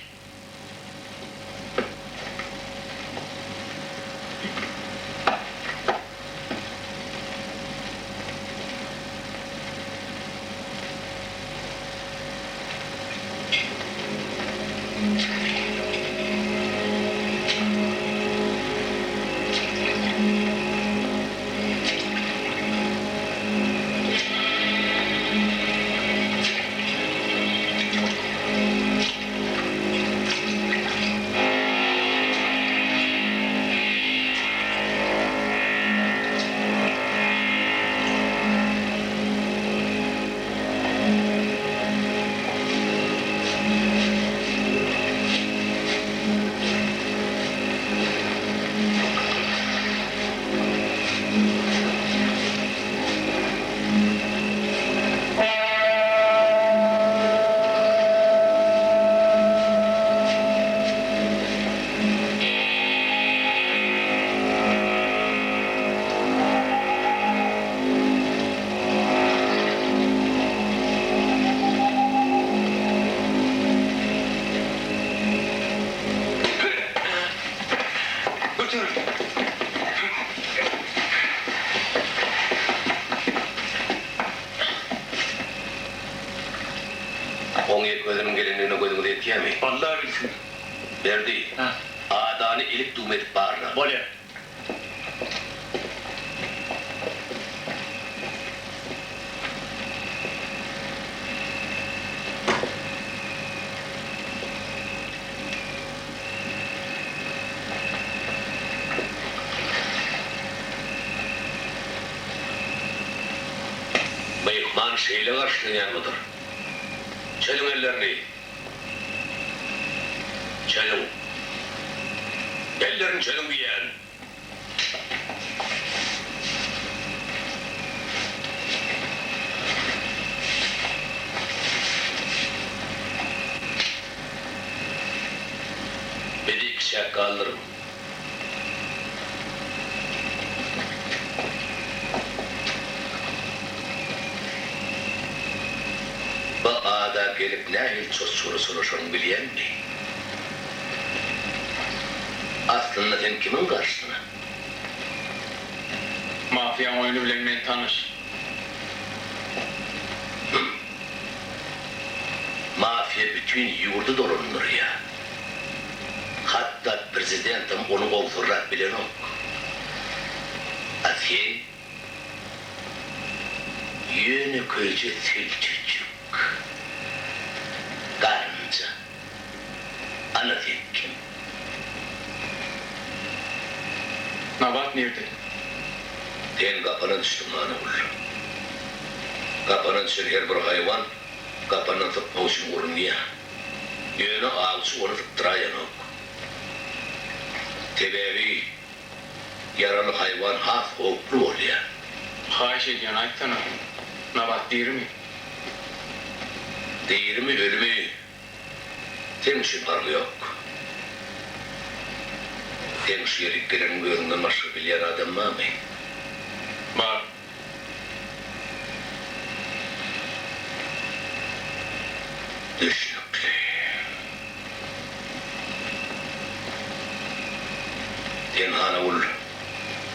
Oň ýek özüniň gelendigine gözüňiz ýetýämi? Alla bilsin. Berdi, adany ilik-düwme edip barla. Bolýa. Myhman şeýle garşylanýanmydyr? Çözüň ellerini! Çözüň! Ellerini çözüň diýýän! Bizi ikiçäk galdyryň. Bu ada gelip nähili çoz-çola çolaşanyňy bilýäňmi? Aslynda sen kimiň garşysyna? Mafiýaň oýny bilen men tanyş. Hüm. Mafiýa bütin ýurdy dolandyrýar. Hatda prezidentem ony owsarlap bilenok. A sen ýönekeýje sülçüjik. Garynja. Ana sen kim? Nabat nirde? Sen gapana düşdüň, Hanagül. Gapana düşen her bir haýwan gapandan sypmak üçin urunýar. Ýöne awçy ony sypdyraýanok. Sebäbi ýaraly haýwan has howply bolýar. Haýyş edýän, aýtsana, Nabat dirimi? Dirimi, ölümi, seň üçin parhy ýok. Seň şu ýerik geleniňi özüňden başga bilýän adam barmy? Bar. Düşnükli. Sen Hanagül,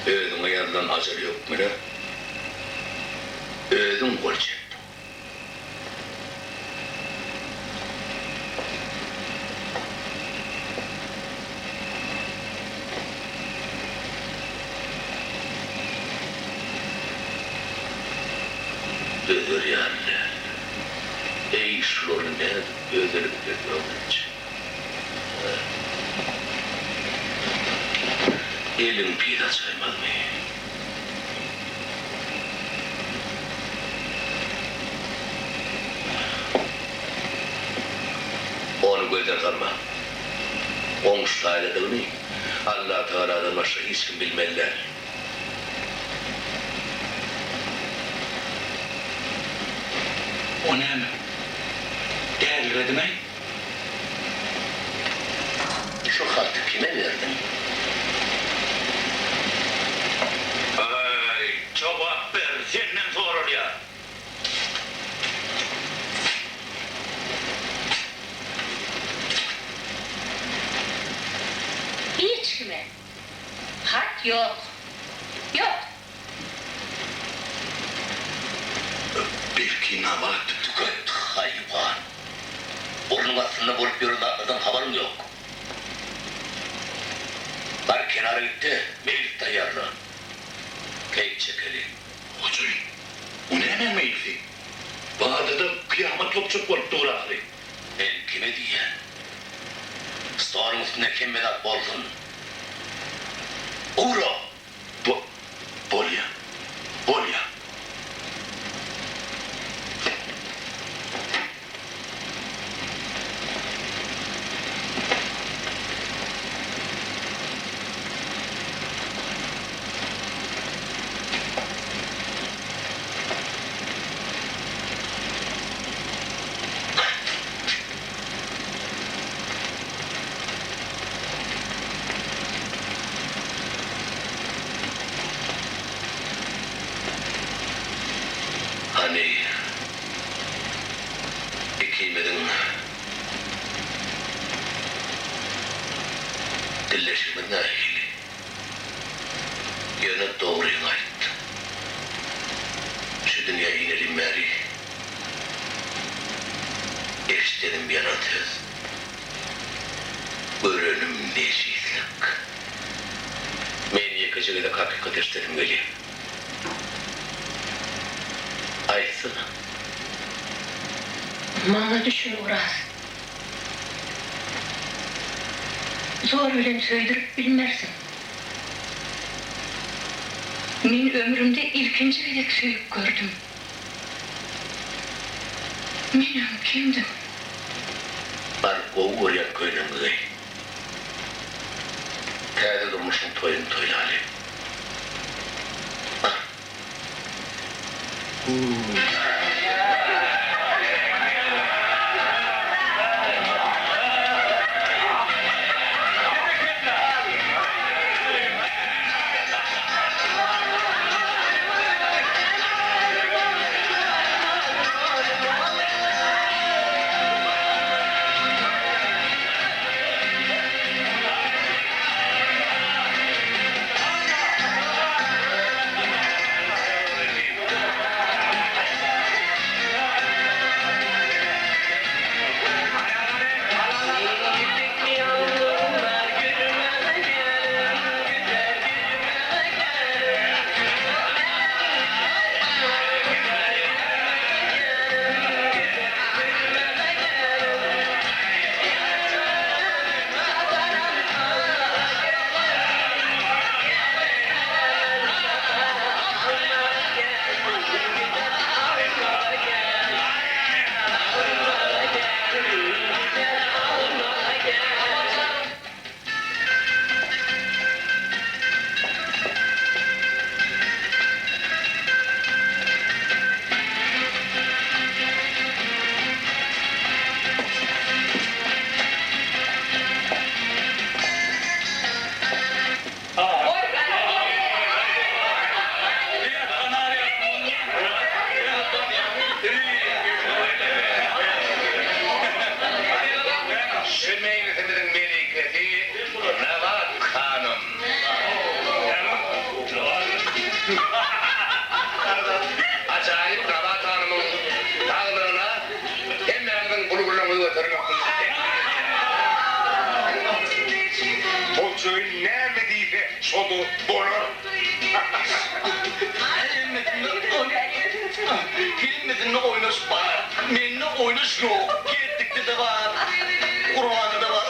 özüňe ýazylan ajal hökmüne özüň gol çekdiň. Dözer ýaly däl. Eý, şulary nädip öz elimde ýok etjek? Hä? Eliň pis açaýmazmy? Ony gözden salma. Goňşy taýdadygyny Allatagaladan başga hiç kim bilmeli däl. O näme? Däliredimi? Şu haty kime berdiň? Aý, jogap ber, senden soralýar. Hiç kime. Hat ýok. Ýok. Belki Nabat. Tüket, haýwan. Burnuň astynda bolup ýören zatlardan habaryň ýok. Bar kenara git-de, meýlis taýýarla. Keýp çekeli. Hojaýyn, o nämäň meýlisi? Bazarda kyýamat gopjak bolup dur ahyry. Men kime diýýän? Stoluň üstünde hemme zat bolsun. Ugra! Bo, bolýa. Bolýa. Hany, ikimiziň dilleşigimiz nähili? Ýöne dogryňy aýt. Şu dünýä inelim bäri eşdenim ýalan söz, görenim nejislik. Men ýekeje gezek hakykat eşdesim gelýär. Aýtsana. Maňa düşün Oraz. Zor bilen söýdürip bilmersiň. Men ömrümde ilkinji gezek söýüp gördüm. Men öň kimdim? Bar gowy görýän köýnegiňi geý. Täze durmuşyň toýuny toýlaly. Bar. Şu meýlisimiziň melikesi Nabat hanym. Ajaýyp Nabat hanymyň saglygyna hemmämiziň bulgurlarymyzy götermekimizi teklip edýäris. Hojaýyn näme diýse şo-da bolar. Hemmesinde oýnaş bar. Mende oýnaş ýok. Ketdikde-de bar. Gurbanda-da bar.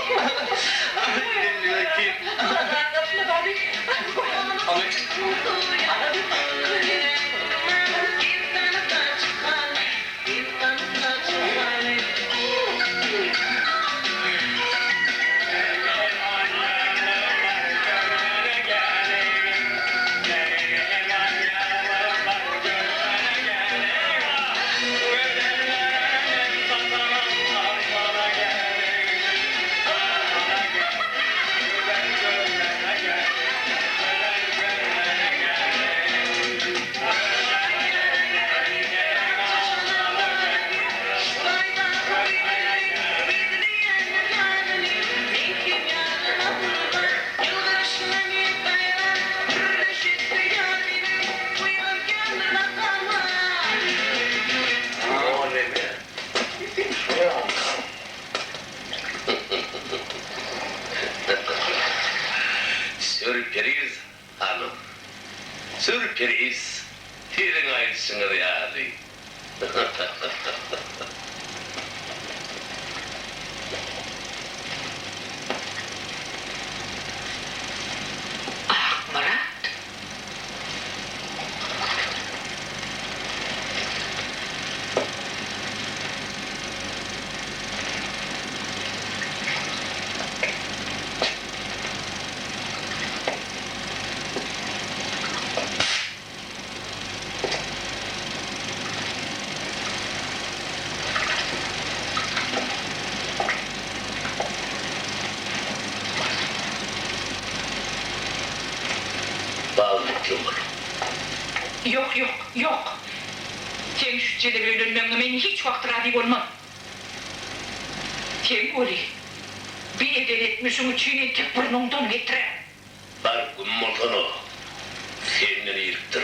Sürpriz, hanym. Sürpriz. Siziň aýdyşyňyz ýaly. Akmyrat. Bagtly bol. Ýok, ýok, ýok. Seň şu jedele öýlenmegiňe men hiç wagt razy bolman. Sen weli, bi eden etmişiň üçin entek burnuňdan getirer. Bar güm bolsana, senden iripdir.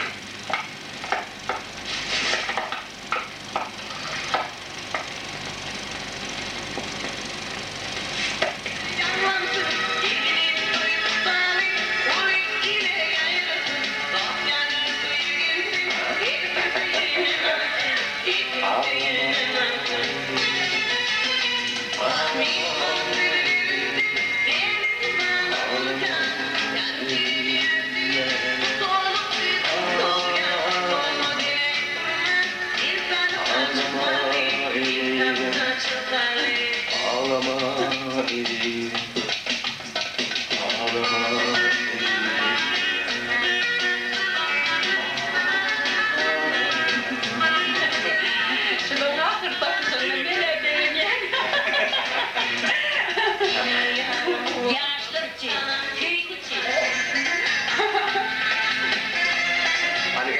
Ýaşlar üçin, söýgi üçin. Hanym,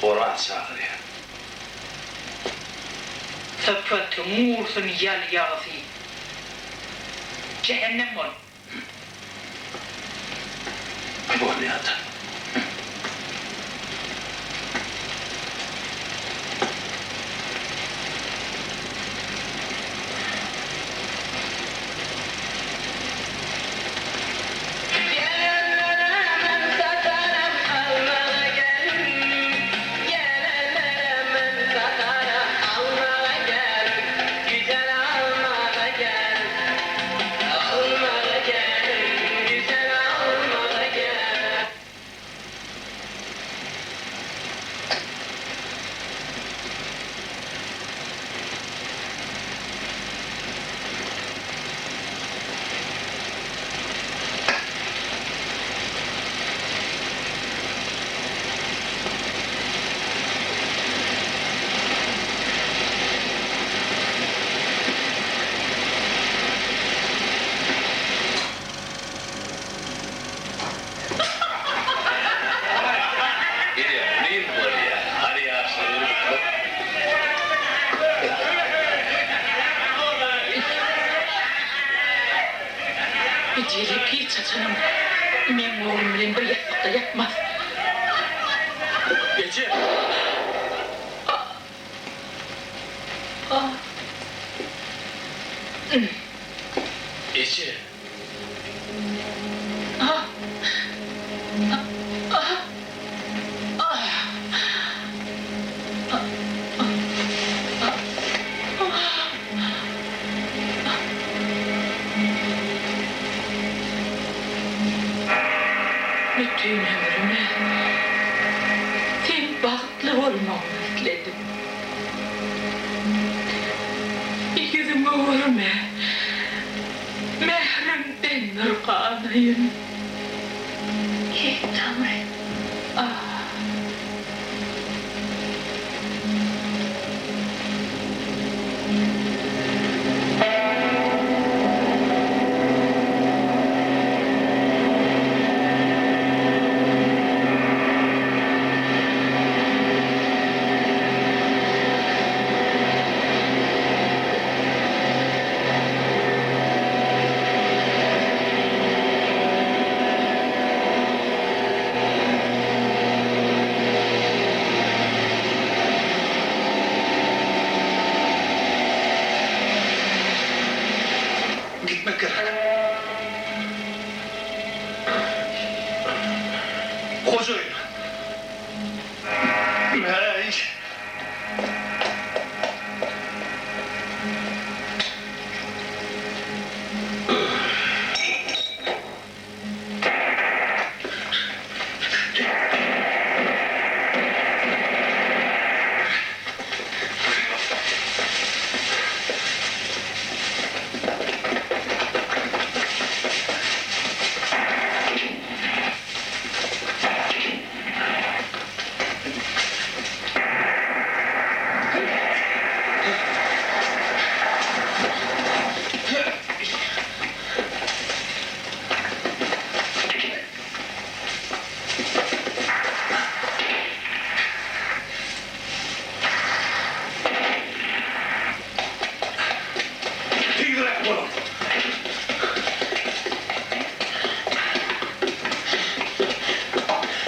Oraz çagyrýar. Sypatyň ursun ýal-ýagysy. Jähennem bol! Bolýa-da. Meň oglum bilen bir ýassykda ýatmaz. Eje! Eje! Bütin ömrüme seň bagtly bolmagyňy isledim. Ýüzüňe görme, mähriňden bir ganaýyn. Eý, Taňry! Ah! Gitmek gerek. Hojaýyn. Äý. Tizräk boluň!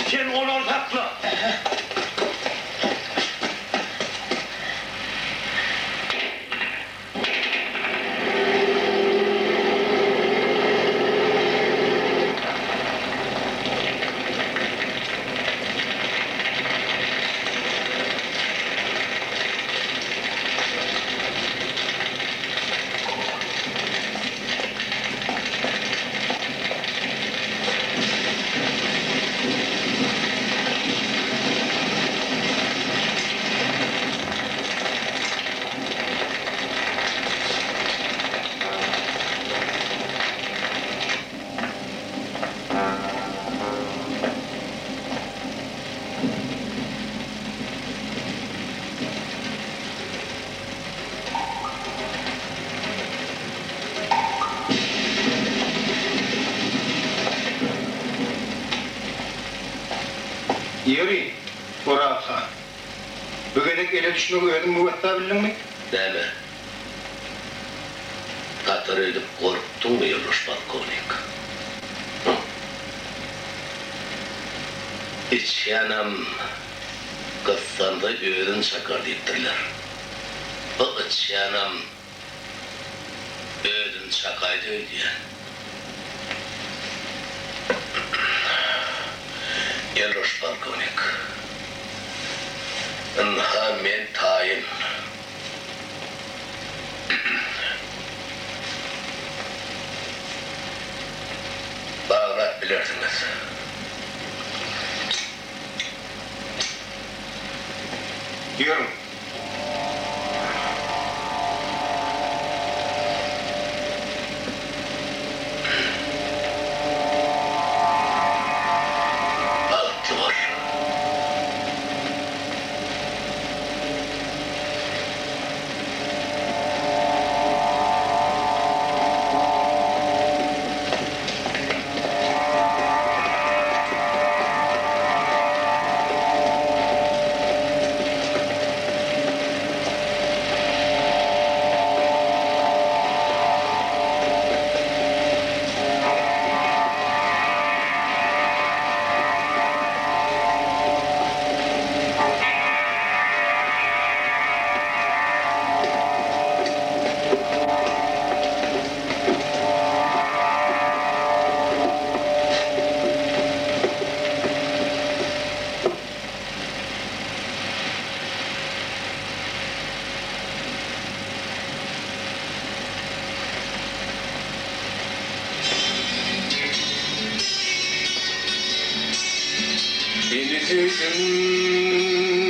Sen olary sakla! Ýeri, Oraz han, bu gezek ele düşmegi özüň müwessa bildiňmi? Näme? Satar öýdüp gorkduňmy, ýoldaş polkownik? Hü? Içýanem gyssansa özün çakar diýipdirler. Bu içýanam özüni çakaýdy öýdýän. Ýoldaş polkownik, ynha men taýyn. Baglap bilersiňiz. Ýörüň. Bagtly bol. Seni söýdüm,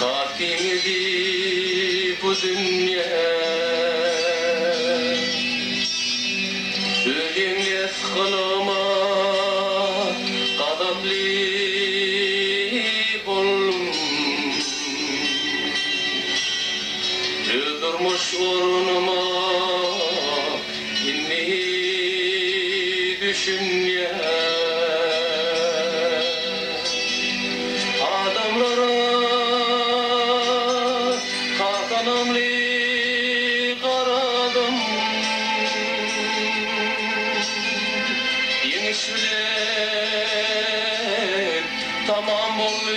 has giňedi bu dünýä. Öz ýeňles gylygyma gazaply boldum. Öz durmuş ornuma indi düşünýän. Adamlara hasanamly garadym. Ýeňiş bilen tamam boldy.